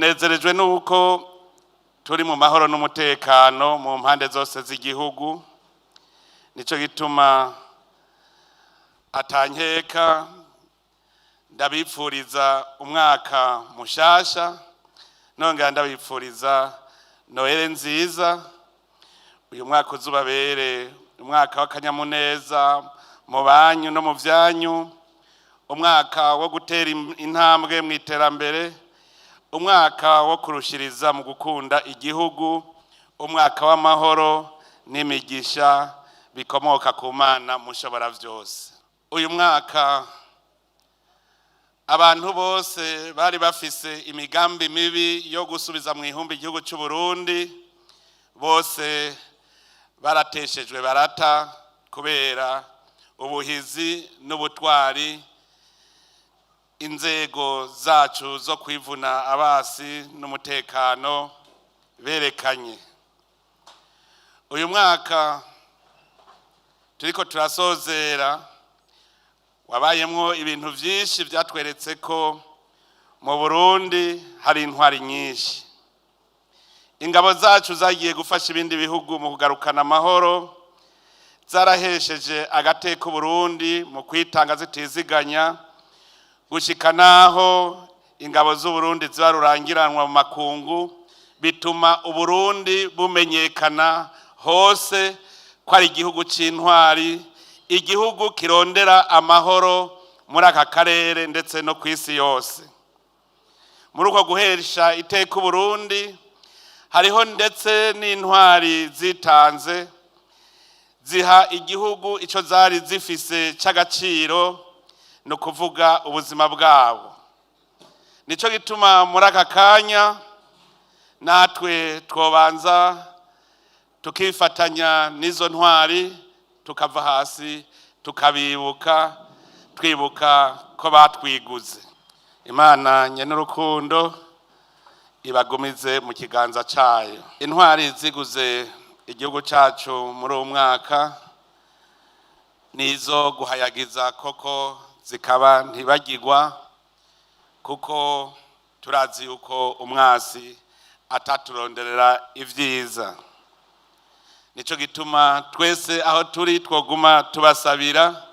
Tunezerejwe nuko turi mu mahoro n'umutekano mu mpande zose z'igihugu. Nico gituma atankeka ndabipfuriza umwaka mushasha, nongera ndabipfuriza Noheli nziza. Uyu mwaka uzubabere umwaka w'akanyamuneza mu banyu no mu vyanyu, umwaka wo gutera intambwe mu iterambere, umwaka wo kurushiriza mu gukunda igihugu, umwaka w'amahoro n'imigisha bikomoka ku Mana mushobora vyose. Uyu mwaka abantu bose bari bafise imigambi mibi yo gusubiza mu ihumbi igihugu cy'u Burundi, bose barateshejwe barata kubera ubuhizi n'ubutwari inzego zacu zo kwivuna abasi n'umutekano berekanye. Uyu mwaka turiko turasozera wabayemwo ibintu vyinshi vyatweretse ko mu Burundi hari intwari nyinshi. Ingabo zacu zagiye gufasha ibindi bihugu mu kugarukana amahoro, zarahesheje agateka Burundi mu kwitanga zitiziganya, gushika naho ingabo z'Uburundi ziba rurangiranwa mu makungu, bituma Uburundi bumenyekana hose ko ari igihugu c'intwari, igihugu kirondera amahoro muri aka karere ndetse no ku isi yose. Muri uko guhesha iteka Uburundi, hariho ndetse n'intwari zitanze ziha igihugu ico zari zifise c'agaciro, ni ukuvuga ubuzima bwabo. Nico gituma muri aka kanya natwe twobanza tukifatanya n'izo ntwari, tukava hasi tukabibuka, twibuka ko batwiguze. Imana nyenurukundo ibagumize mu kiganza cayo. Intwari ziguze igihugu cacu muri uwu mwaka nizo guhayagiza koko, zikaba ntibagirwa, kuko turazi yuko umwasi ataturonderera ivyiza. Nico gituma twese aho turi twoguma tubasabira,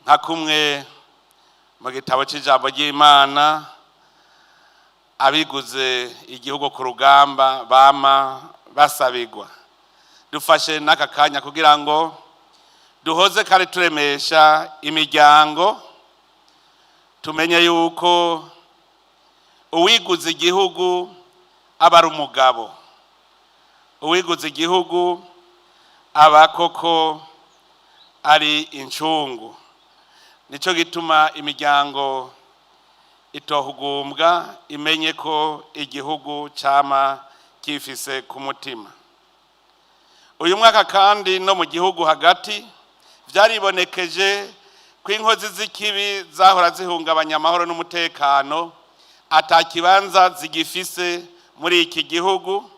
nka kumwe mu gitabo c'ijambo ry'Imana abiguze igihugu ku rugamba bama basabigwa. Dufashe n'aka kanya kugira ngo duhoze kandi turemesha imiryango, tumenye yuko uwiguze igihugu aba ari umugabo, uwiguze igihugu aba koko ari incungu. Nico gituma imiryango itohugumbwa, imenye ko igihugu cama kifise ku mutima. Uyu mwaka kandi no mu gihugu hagati vyaribonekeje ko inkozi z'ikibi zahora zihungabanya amahoro n'umutekano ata kibanza zigifise muri iki gihugu.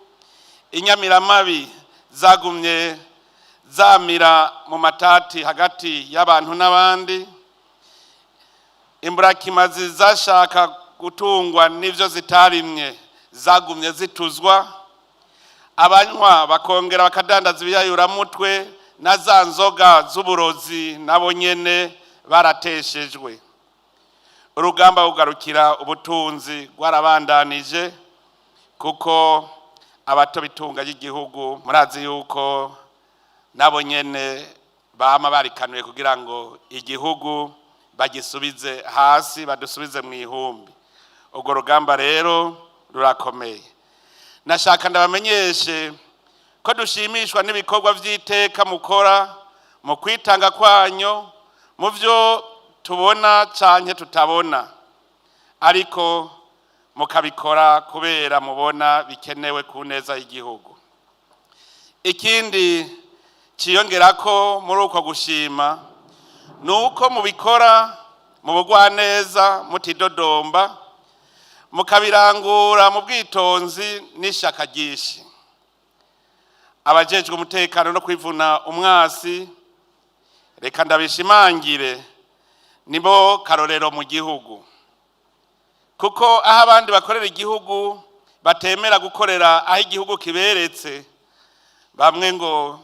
Inyamiramabi zagumye zamira mu matati hagati y'abantu n'abandi, imburakimazi zashaka gutungwa n'ivyo zitarimye zagumye zituzwa, abanywa bakongera bakadandaza ibiyayuramutwe na za nzoga z'uburozi nabo nyene barateshejwe. Urugamba kugarukira ubutunzi rwarabandanije, kuko abato bitunga y'igihugu murazi yuko nabo nyene bama barikanuye kugira ngo igihugu bagisubize hasi, badusubize mu ihumbi. Urwo rugamba rero rurakomeye. Nashaka ndabamenyeshe ko dushimishwa n'ibikorwa vy'iteka mukora mu kwitanga kwanyu, mu vyo tubona canke tutabona, ariko mukabikora kubera mubona bikenewe ku neza y'igihugu. Ikindi ciyongera ko muri uko gushima ni uko mubikora mu bugwaneza, mutidodomba, mukabirangura mu bwitonzi n'ishaka ryinshi. Abajejwe umutekano no kwivuna umwasi, reka ndabishimangire, nibo karorero mu gihugu. Kuko aho abandi bakorera igihugu batemera gukorera aho igihugu kiberetse, bamwe ngo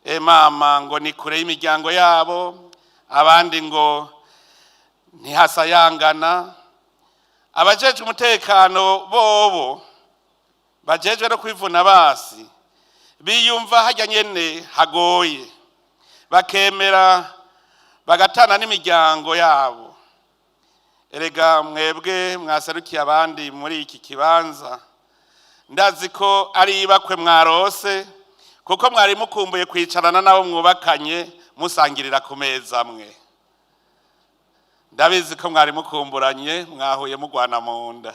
"E mama", ngo ni kure y'imiryango yabo, abandi ngo ntihasayangana. Abajejwe umutekano bobo bajejwe no kwivuna basi biyumva hajya nyene hagoye, bakemera bagatana n'imiryango yabo. Erega mwebwe mwaserukiye abandi muri iki kibanza, ndazi ko ari ibakwe mwarose, kuko mwari mukumbuye kwicarana n'abo mwubakanye, musangirira ku meza amwe. Ndabizi ko mwari mukumburanye, mwahuye mugwana mu nda.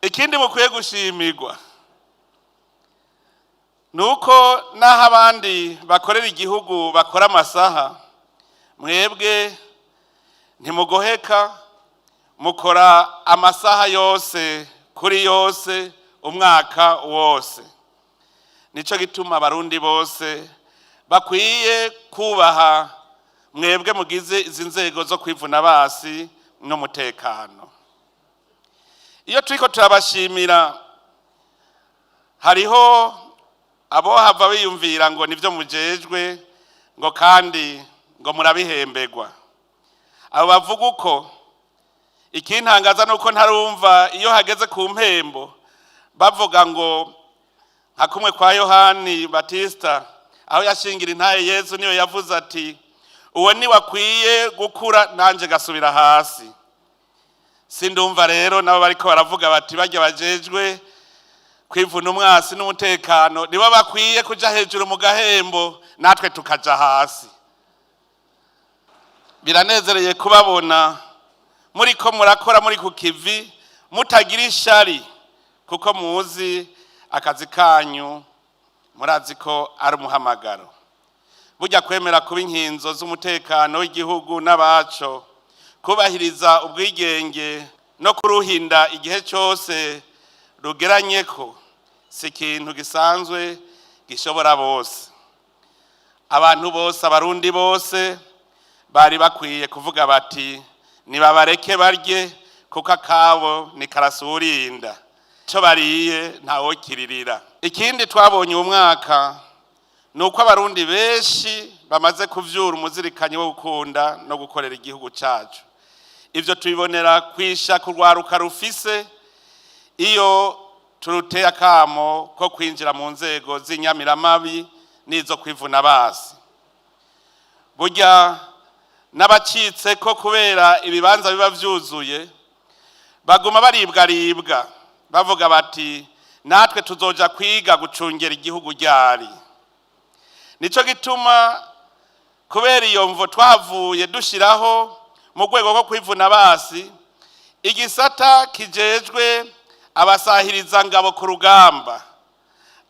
Ikindi mukwiye gushimirwa ni uko n'aho abandi bakorera igihugu bakora amasaha, mwebwe ntimugoheka, mukora amasaha yose kuri yose, umwaka wose. Nico gituma Abarundi bose bakwiye kubaha mwebwe mugize izi nzego zo kwivuna basi n'umutekano. Iyo turiko turabashimira, hariho abo hava biyumvira ngo nivyo mujejwe, ngo kandi ngo murabihemberwa. Abo bavuga uko, ikintangaza nuko ntarumva iyo hageze ku mpembo bavuga ngo nka kumwe kwa Yohani Batista, aho yashingira intaye Yezu, niyo yavuze ati: "Uwo ni wakwiye gukura, nanje gasubira hasi." Sindumva rero nabo bariko baravuga bati bajya bajejwe kwivuna umwasi n'umutekano nibo bakwiye kuja hejuru mu gahembo, natwe tukaja hasi. Biranezereye kubabona muri ko murakora muri ku kivi, mutagira ishari, kuko muzi akazi kanyu, murazi ko ari umuhamagaro. Burya kwemera kuba inkinzo z'umutekano w'igihugu n'abaco, kubahiriza ubwigenge no kuruhinda igihe cyose rugeranye, ko si ikintu gisanzwe gishobora bose. Abantu bose, Abarundi bose bari bakwiye kuvuga bati: "Nibabareke barye, kuko akabo ni karasurinda, icyo bariye ntawokiririra." Ikindi twabonye uyu mwaka ni uko Abarundi benshi bamaze kuvyura umuzirikanyi wo gukunda no gukorera igihugu cacu. Ivyo tubibonera kwisha kurwaruka rufise iyo turuteye akamo ko kwinjira mu nzego z'inyamiramabi n'izo kwivuna basi. Burya n'abacitse ko kubera ibibanza biba vyuzuye, baguma baribwaribwa, bavuga bati: "Natwe tuzoja kwiga gucungera igihugu ryari?" Nico gituma kubera iyo mvo twavuye dushiraho mu rwego rwo kwivuna basi igisata kijejwe abasahiriza ngabo ku rugamba.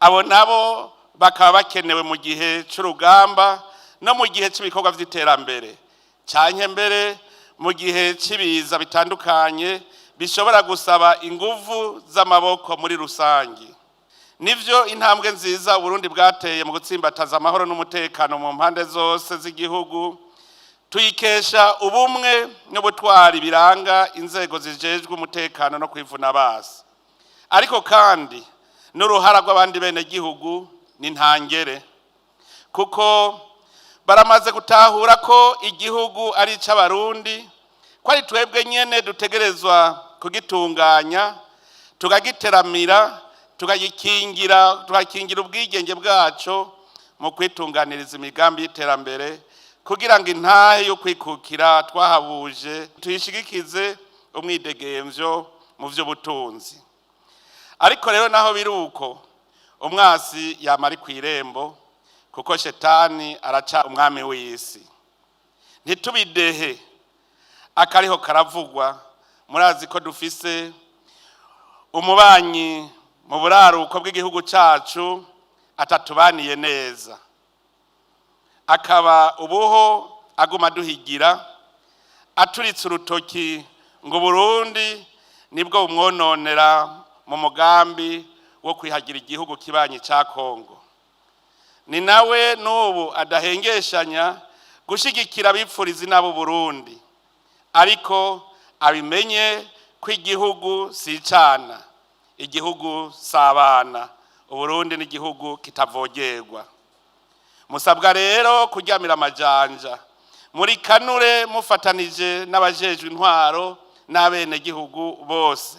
Abo nabo bakaba bakenewe mu gihe c'urugamba no mu gihe cy'ibikorwa vy'iterambere, canke mbere mu gihe cy'ibiza bitandukanye bishobora gusaba inguvu z'amaboko muri rusangi. Nivyo, intambwe nziza Burundi bwateye mu gutsimbataza amahoro n'umutekano mu mpande zose z'igihugu tuyikesha ubumwe n'ubutwari biranga inzego zijejwe umutekano no kwivuna basi. Ariko kandi n'uruhara rw'abandi bene gihugu ni ntangere, kuko baramaze gutahura ko igihugu ari icy'Abarundi, ko ari twebwe nyene dutegerezwa kugitunganya, tukagiteramira, tukagikingira, tugakingira ubwigenge bwaco mu kwitunganiriza imigambi y'iterambere, kugira ngo intahe yo kwikukira twahabuje tuyishigikize umwidegemvyo mu vy'ubutunzi. Ariko rero naho biri uko, umwasi yama ari kw'irembo, kuko Shetani araca umwami w'isi. Ntitubidehe akariho karavugwa. Murazi ko dufise umubanyi mu buraruko bw'igihugu cacu atatubaniye neza, akaba ubuho aguma aduhigira, aturitse urutoki ngo Burundi nibwo bumwononera mu mugambi wo kwihagira igihugu kibanyi ca Kongo. Ni nawe n'ubu adahengeshanya gushigikira abipfuriza inabo Burundi, ariko Abimenye ko igihugu si icana, igihugu si abana. Uburundi ni igihugu kitavogerwa. Musabwa rero kuryamira amajanja muri kanure, mufatanije n'abajejwe intwaro n'abenegihugu bose.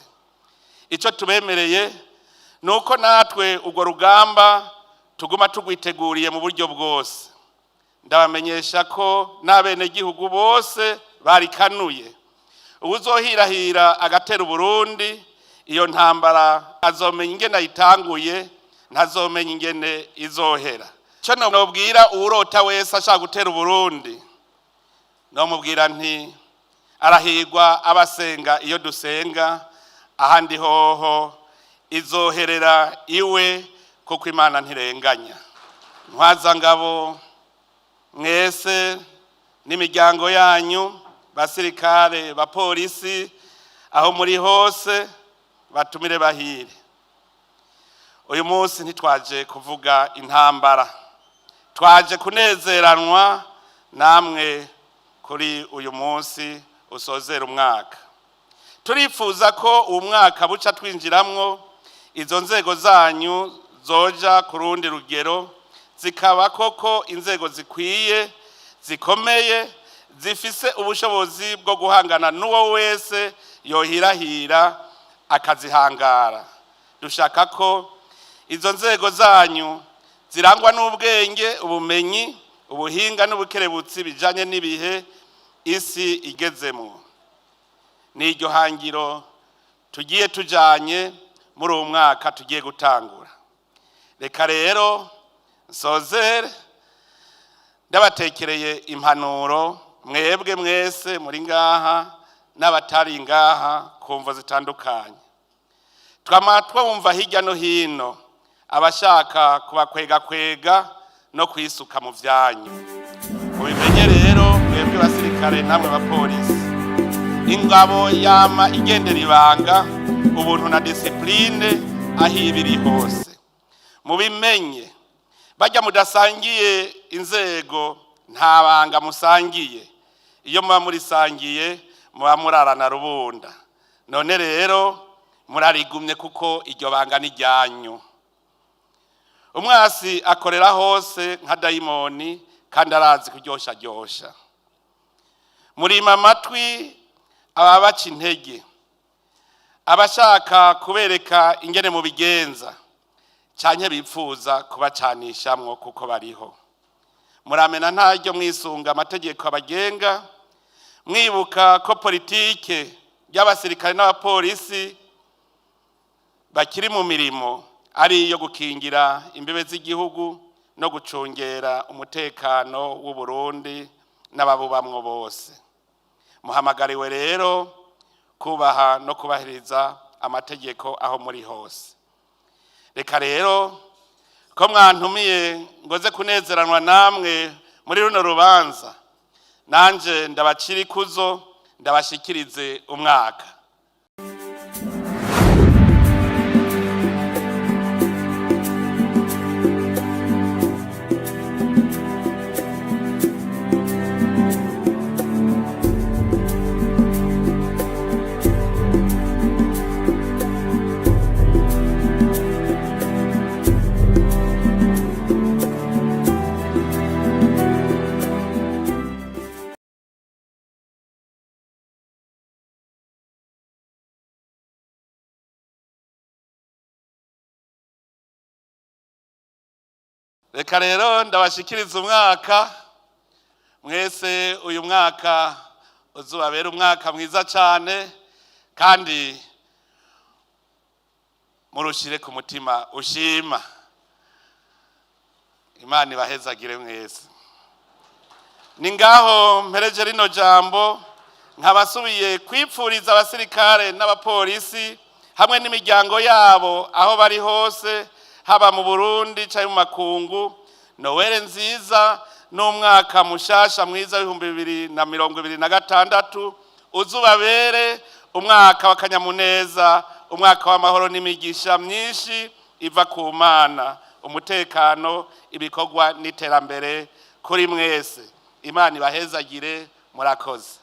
Icyo tubemereye ni uko natwe urwo rugamba tuguma tugwiteguriye mu buryo bwose. Ndabamenyesha ko n'abenegihugu bose barikanuye. Uwuzohirahira agatera Uburundi, iyo ntambara azomenya ingene ayitanguye, ntazomenya ingene izohera. Icyo nobwira uwurota wese ashaka gutera Uburundi, nomubwira nti: arahigwa abasenga iyo dusenga, ahandi hoho izoherera iwe, kuko Imana ntirenganya. Ntwazangabo mwese n'imiryango yanyu, basirikare, bapolisi, aho muri hose, batumire bahire. Uyu munsi ntitwaje kuvuga intambara, twaje kunezeranwa namwe kuri uyu munsi usozera umwaka. Turifuza ko uwo mwaka buca twinjiramwo, izo nzego zanyu zoja ku rundi rugero, zikaba koko inzego zikwiye, zikomeye, zifise ubushobozi bwo guhangana n'uwo wese yohirahira akazihangara. Dushaka ko izo nzego zanyu zirangwa n'ubwenge, ubumenyi, ubuhinga n'ubukerebutsi bijanye n'ibihe isi igezemo. N'iryo hangiro tugiye tujanye muri uwo mwaka tugiye gutangura. Reka rero nsozere ndabatekereye impanuro, mwebwe mwese muri ngaha n'abatari ngaha ku mvo zitandukanye. Twama twumva hirya no hino abashaka kubakwegakwega no kwisuka mu vyanyu. Mubimenye rero, mwebwe basirikare namwe bapolisi, ingabo yama igendera ibanga, ubuntu na discipline aho iba iri hose. Mubimenye, bajya mudasangiye inzego nta banga musangiye. Iyo muba murisangiye, muba murarana rubunda. None rero murarigumye, kuko iryo banga ni ryanyu. Umwasi akorera hose nka dayimoni, kandi arazi kuryosharyosha. Murima amatwi ababaca intege, abashaka kubereka ingene mubigenza canke bipfuza kubacanishamwo, kuko bariho. Muramena ntaryo mwisunga amategeko abagenga, mwibuka ko politike y'abasirikare n'abapolisi bakiri mu mirimo ari iyo gukingira imbibe z'igihugu no gucungera umutekano w'u Burundi n'ababubamwo bose. Muhamagariwe rero kubaha no kubahiriza amategeko aho muri hose. Reka rero, ko mwantumiye ngoze kunezeranwa namwe muri runo rubanza, nanje ndabacira ikuzo, ndabashikirize umwaka. Reka rero ndabashikiriza umwaka mwese. Uyu mwaka uzubabera umwaka mwiza cyane, kandi murushire ku mutima ushima. Imana ibahezagire mwese. Ni ngaho mpereje rino jambo, nkabasubiye kwipfuriza abasirikare n'abapolisi hamwe n'imiryango yabo, aho bari hose, haba mu Burundi cyangwa mu makungu, Nowere nziza n'umwaka mushasha mwiza w'2026. Uzubabere umwaka w'akanyamuneza, umwaka w'amahoro n'imigisha myinshi iva ku Mana, umutekano, ibikorwa n'iterambere kuri mwese. Imana ibahezagire. Murakoze.